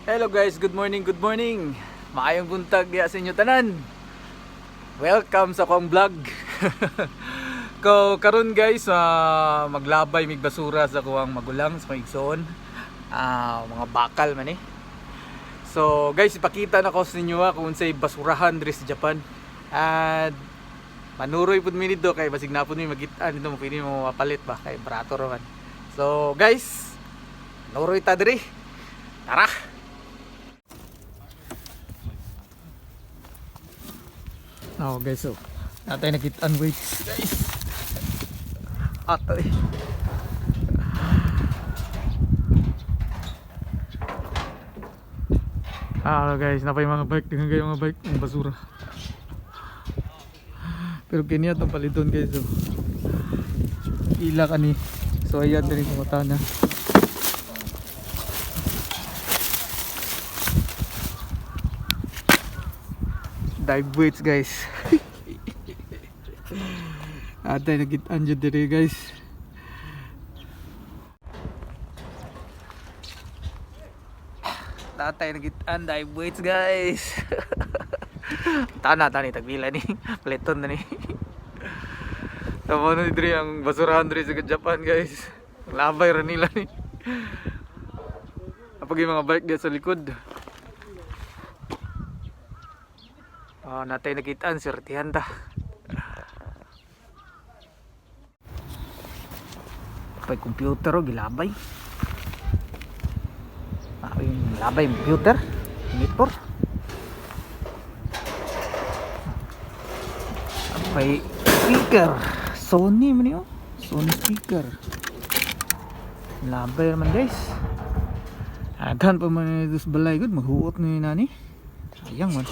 Hello guys, good morning, good morning. Maayong buntag diha sa inyo tanan. Welcome sa akong vlog. Ko karon guys, maglabay mig basura sa kuwang magulang sa akong igsoon. Mga bakal man eh. So guys, ipakita na ko sa inyo kung unsay basurahan diri sa Japan. And manuroy pud mi dito kay basig na pud mi magit-an dito mo pwede mo mapalit ba kay barato ra man. So guys, nuroy ta diri. Tara. Oh guys, so natay nakitaan weights guys. Ato eh. Guys, napay mga bike, tingnan kayo mga bike, ang basura. Pero kini atong paliton guys, so. Ila kani. So ayan diri kumata na. Dive weights guys. Atay nakitaan jud diri guys. Tatay nagitaan dive weights guys. Tana tani tagpila ni paliton na ni. Tamo na diri ang basurahan diri sa Japan guys. Labay ra nila ni. Apag yung mga bike diya sa likod. Natay nakitaan swertihan ta. Pag computer oh, gilabay. Yung labay computer, monitor. Apay speaker, Sony man yun. Sony speaker. Labay naman guys. Aghan pa man ito sa balay gud, maghuot ni nani. Sayang man.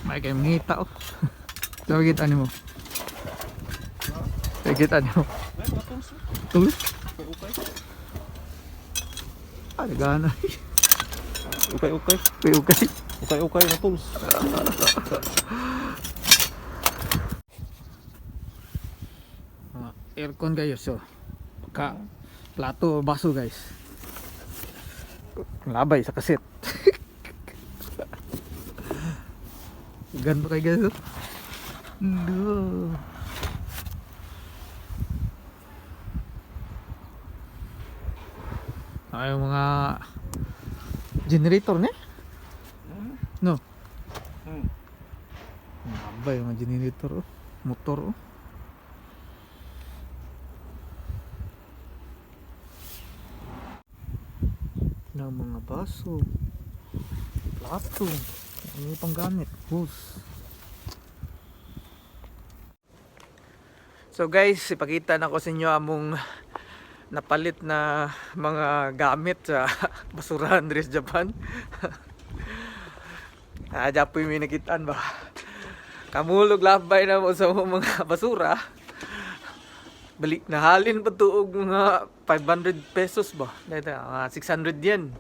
May kayo mangita oh. So, kita mo. Kita mo. Tools? Ah, nagana. Ukay-ukay. Okay, okay. Ukay-ukay na tools. Aircon guys, so. Pagka plato, baso guys. Labay sa kaset. Ganto kay guys. Oh. No. Ay, mga generator ne? No. Labay mga generator oh. Motor oh. Na mga baso, plato, ano pang gamit, hose. So guys, ipakita na ko sa inyo among napalit na mga gamit sa basurahan diri sa Japan. Japoy may nakitaan ba? Kamulog labay na mo sa mga basura. Balik nahalin pa tuog mga 500 pesos ba? Dito, mga 600 yen.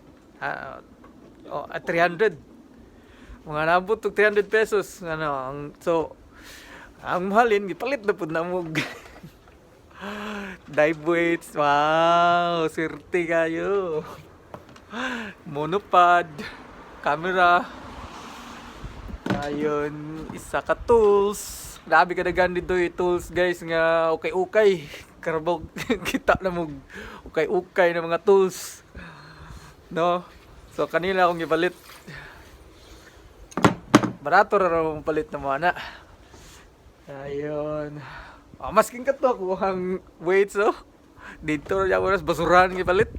Oh, at 300. Mga nabot og 300 pesos. Ano, so ang mahalin gipalit na pud na mo dive weights. Wow, swerte kayo. Monopod, camera. Ayun, isa ka tools. Grabe ka dagan dito yung tools guys nga ukay-ukay. Karabog kita na mo ukay-ukay na mga tools. No? So kanila akong gipalit. Barato ra raw mong palit na mga na. Ayun. Masking ka to kuhang weights oh. Dito ra oras basurahan gipalit.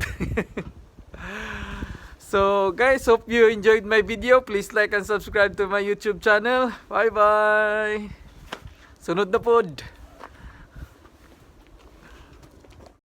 So guys, hope you enjoyed my video. Please like and subscribe to my YouTube channel. Bye bye. Sunod na pod.